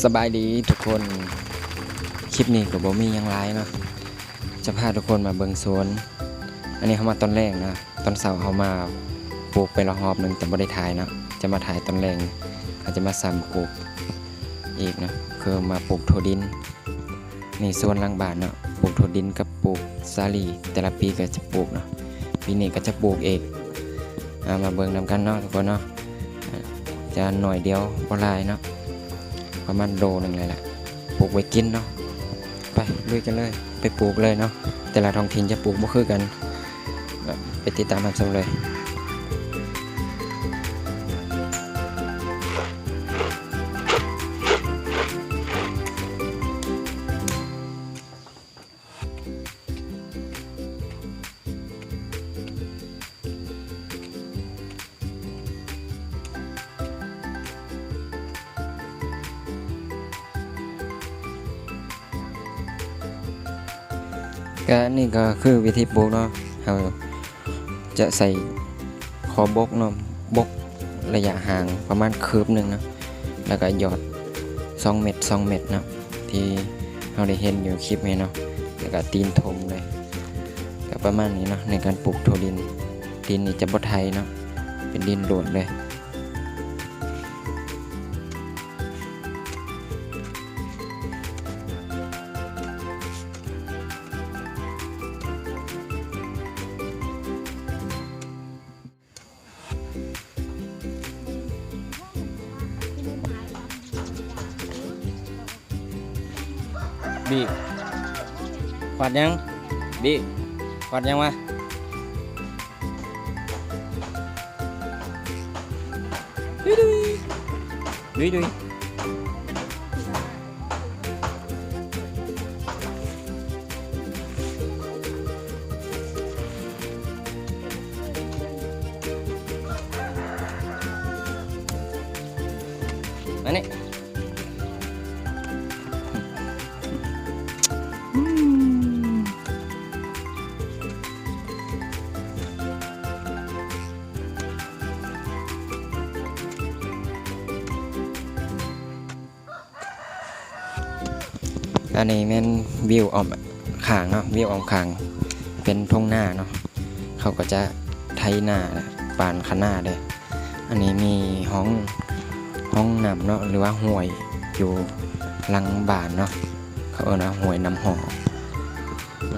ສະບາຍດີທຸກຄົນ, ຄລິບນີ້ກໍບໍ່ມີຫຍັງຫຼາຍເນາະ, ຈະພາທຸກຄົນມາເບິ່ງສວນ. ອັນນີ້ເຮົາມາຕອນແລງນະ, ຕອນເຊົ້າເຮົາມາປູກໄປລະຮອບໜຶ່ງ ແຕ່ບໍ່ໄດ້ຖ່າຍເນາະ, ຈະມາຖ່າຍຕອນແລງ, ເຮົາຈະມາຊ້ຳປູກອີກເນາະ, ຄືມາປູກຖົ່ວດິນ. ນີ້ສວນຫຼັງບ້ານເນາະ, ປູກຖົ່ວດິນກັບປູກສາລີ, ແຕ່ລະປີກໍຈະປູກເນາະ, ປີນີ້ກໍຈະປູກອີກ. ອາ ມາເບິ່ງນຳກັນເນາະທຸກຄົນເນາະ, ຈະໜ້ອຍດຽວ ບໍ່ຫຼາຍເນາະ, ປະມານໂລໜຶ່ງເລີຍແຫຼະ, ປູກໄວ້ກິນເນາະ. ໄປລຸຍກັນເລີຍ, ໄປປູກເລີຍເນາະ, ແຕ່ລະທ້ອງຖິ່ນຈະປູກບໍ່ຄືກັນ. ໄປຕິດຕາມຮັບຊົມເລີຍ. ກະນີ້ກໍຄືວິທີປູກເນາະ, ເຮົາຈະໃສ່ຂໍບົກເນາະ, ບົກໄລຍະຫ່າງປະມານຄືບໜຶ່ງເນາະ, ແລ້ວກໍຫຍອດສອງເມັດ ສອງເມັດເນາະ ທີ່ເຮົາໄດ້ເຫັນຢູ່ຄລິບນີ້ເນາະ, ແລ້ວກໍຕີນຖົ່ມເລີຍ. ກໍປະມານນີ້ເນາະ ໃນການປູກຖົ່ວດິນ, ດິນນີ້ຈະບໍ່ໄຖເນາະ, ເປັນດິນໂລດເລີຍ. ບີ ຂວາດຫຍັງ? ບີ ຂວາດຫຍັງວະ? ດຸຍດຸຍ ດຸຍດຸຍ. ມານີ້ ອືມ. ອັນນີ້ແມ່ນວິວອ້ອມຂ້າງເນາະ, ວິວອ້ອມຂ້າງເປັນທົ່ງນາເນາະ, ເຂົາກໍຈະໄຖນາ ປານຄະນາເດ້. ອັນນີ້ມີຮ່ອງ ຮ່ອງນ້ຳເນາະ ຫຼືວ່າຫ້ວຍຢູ່ຫຼັງບ້ານເນາະ, ເຂົາເອີ້ນວ່າຫ້ວຍນ້ຳຮອງ. ອ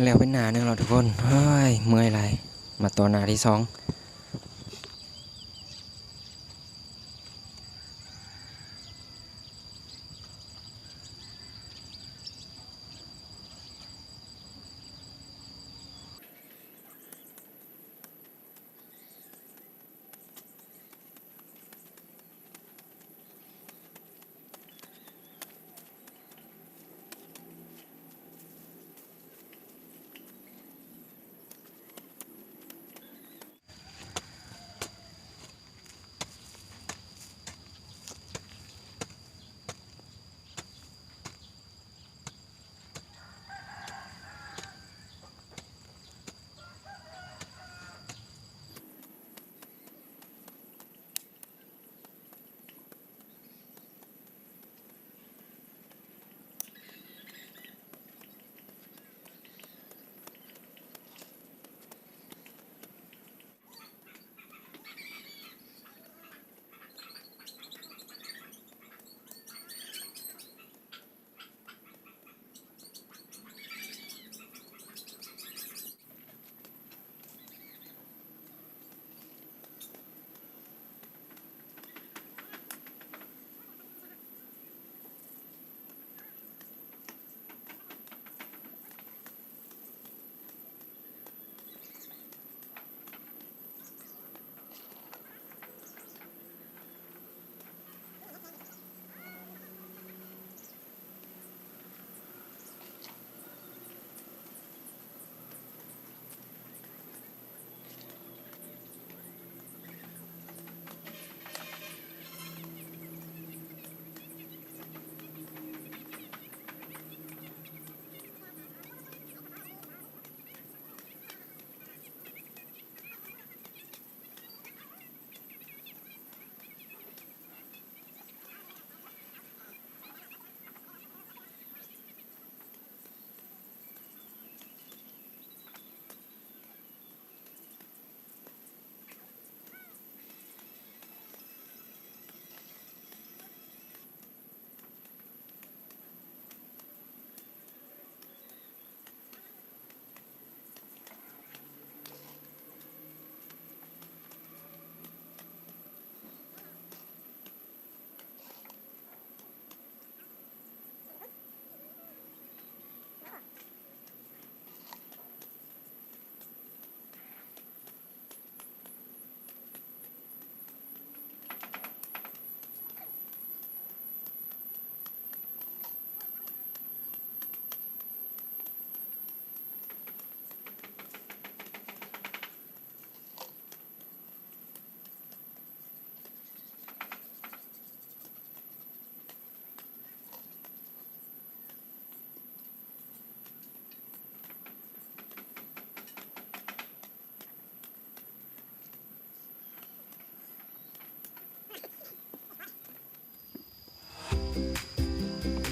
ແລ້ວເປັນໜ້າໜຶ່ງແລ້ວທຸກຄົນ. ເຮີ້ຍ ເມື່ອຍຫຼາຍ. ມາຕໍ່ໜ້າທີສອງ.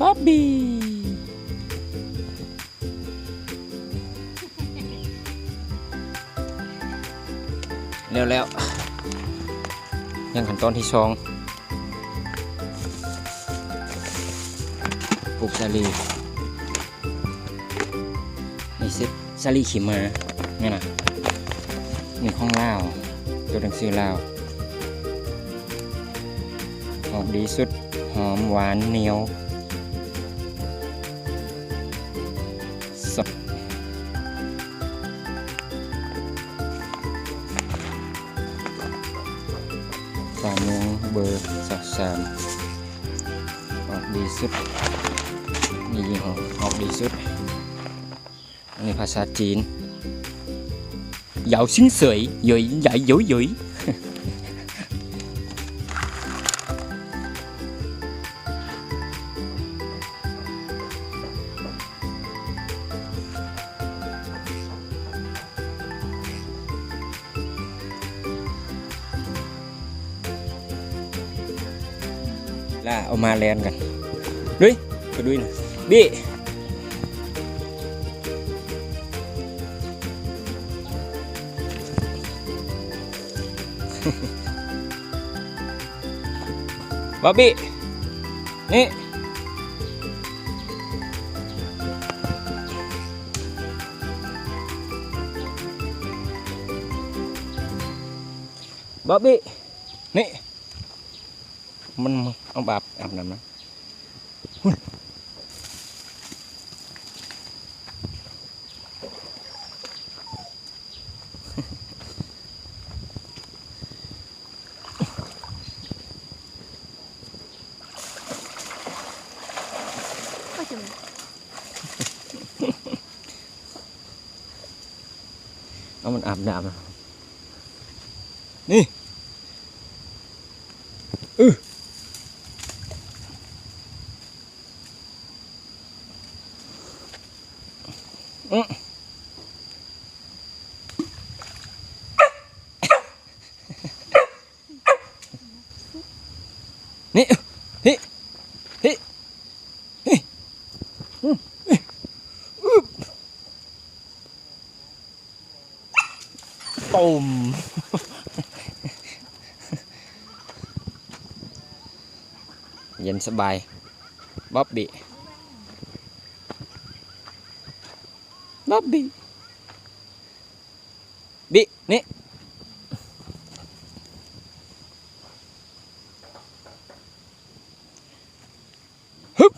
ບອບບີ ແລ້ວໆ ຍັງຂັ້ນຕອນທີສອງ ປູກສາລີ ນີ້ຊິ ສາລີຂີ້ໝາ ແມ່ນລະ ນີ້ຂອງລາວ ຕົວໜັງສືລາວ ອອກດີສຸດ ຫອມ ຫວານ ໜຽວ ສົດ ສາມໂມງ ເບີຊາວສາມ ອອກດີສຸດ ນີ້ຍີ່ຫໍ້ອອກດີສຸດ. ອັນນີ້ພາສາຈີນ ເຢາຊິງເສີຍ ເຢຍ ໃຫຍ່ ເຢຍ ເຢຍ. ລາເອົາມາແລ່ນກັນ ດຸຍ ກະດຸຍນະ ບີ ບອບບີ ນີ້. ບອບບີ ນີ້ ມັນເອົາບາບອາບນ້ຳນະ ຫຸ້ນ. ເອົາມັນອາບນ້ຳ ນີ້ ອື ອື. ນີ້ ນີ້ ນີ້ ນີ້ ອື ອື ຕູມ ເຢັນສະບາຍ ບອບບີ ບອບບີ. ບີ ນີ້ ຮຶບ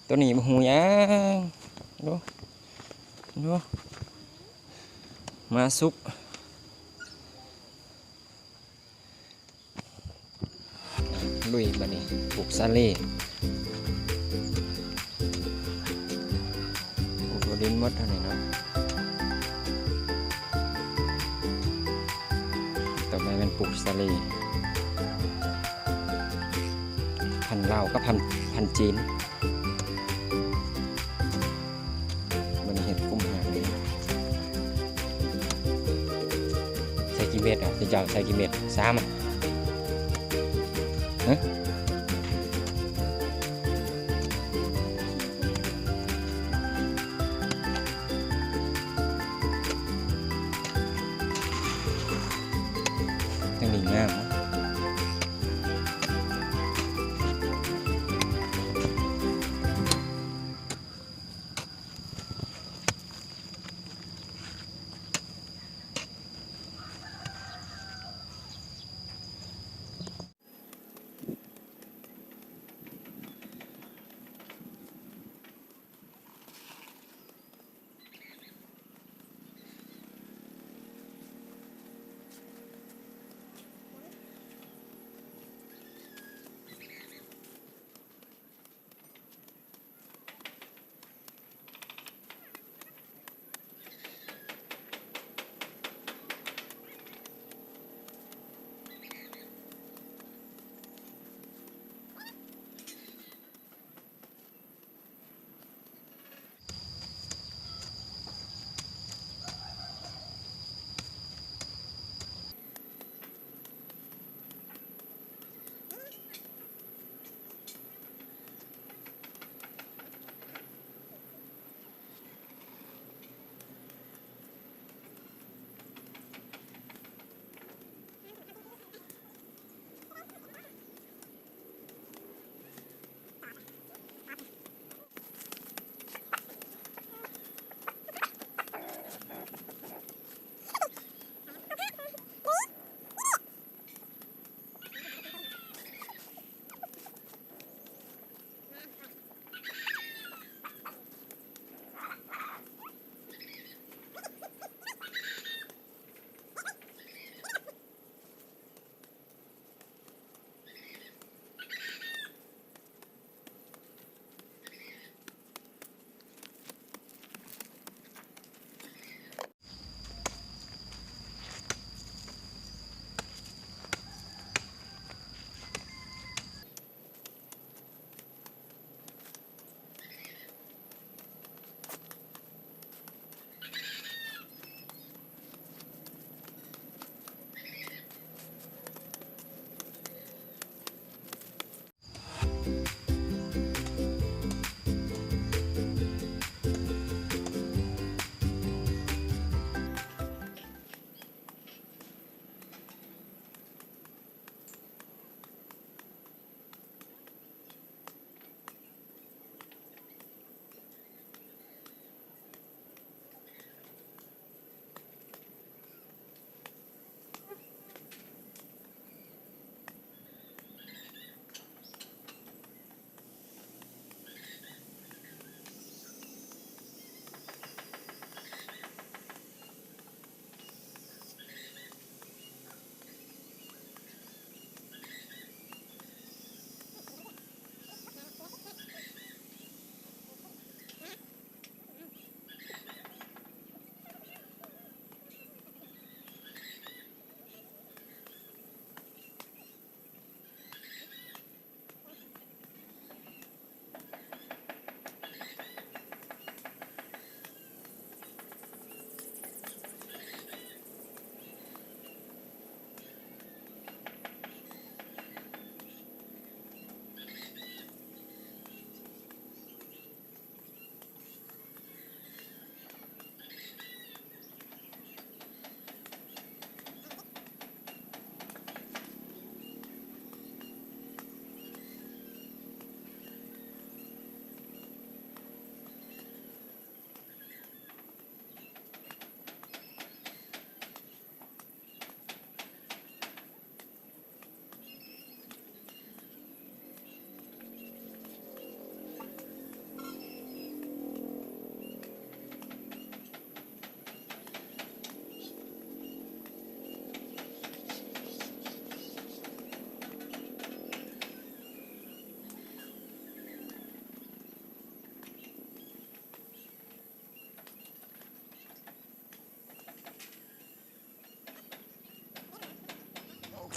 ໂຕນີ້ບໍ່ຮູ້ຫຍັງ ດູ ດູ ມາສຸກ. ລຸຍບາດນີ້ ປູກສາລີ ປູກດິນໝົດເທົ່ານີ້ເນາະ ຕໍ່ໄປແມ່ນປູກສາລີ ພັນລາວກັບພັນ ພັນຈີນ. ມື້ນີ້ເຮັດກຸ້ມຫາງດີ ໃສ່ກີ່ເມັດອະ ເຈົ້າໃສ່ກີ່ເມັດ ສາມອະ ຮະ ຈັ່ງນີ້ງາມ.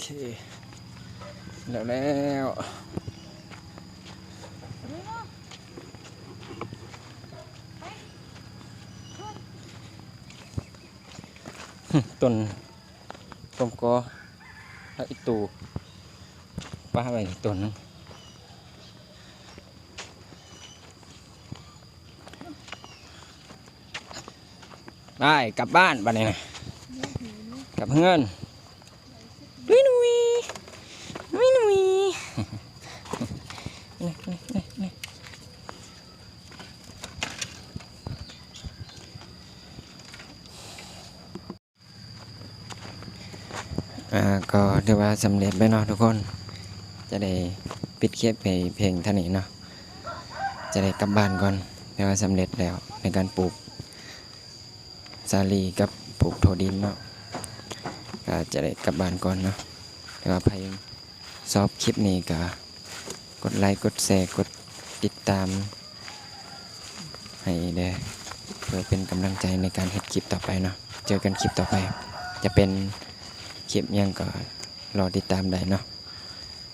ເຄ ແລ້ວ ແລ້ວ ຕົ້ນ ຕົ້ນກໍ ຜັກອີ່ຕູ ປະໄວ້ຕົ້ນໜຶ່ງ. ໄປ ກັບບ້ານບາດນີ້ນະ ກັບເຮືອນ ນຸຍນຸຍ ນຸຍນຸຍ. ອ່າ ກໍຖືວ່າສຳເລັດແລ້ວເນາະທຸກຄົນ ຈະໄດ້ປິດຄລິບໃຫ້ພຽງເທົ່ານີ້ເນາະ ຈະໄດ້ກັບບ້ານກ່ອນ. ຖືວ່າສຳເລັດແລ້ວໃນການປູກສາລີກັບປູກຖົ່ວດິນເນາະ ກໍຈະໄດ້ກັບບ້ານກ່ອນເນາະ. ຖືວ່າໃຜຊອບຄລິບນີ້ກໍກົດໄລ ກົດແຊ ກົດຕິດຕາມ ໃຫ້ເດີ ເພື່ອເປັນກຳລັງໃຈໃນການເຮັດຄລິບຕໍ່ໄປເນາະ. ເຈີກັນຄລິບຕໍ່ໄປ ຈະເປັນຄລິບຫຍັງກໍລໍຕິດຕາມໄດ້ເນາະ.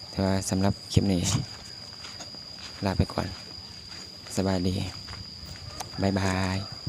ແຕ່ວ່າສຳລັບຄລິບນີ້ ລາໄປກ່ອນ. ສະບາຍດີ. ບາຍບາຍ.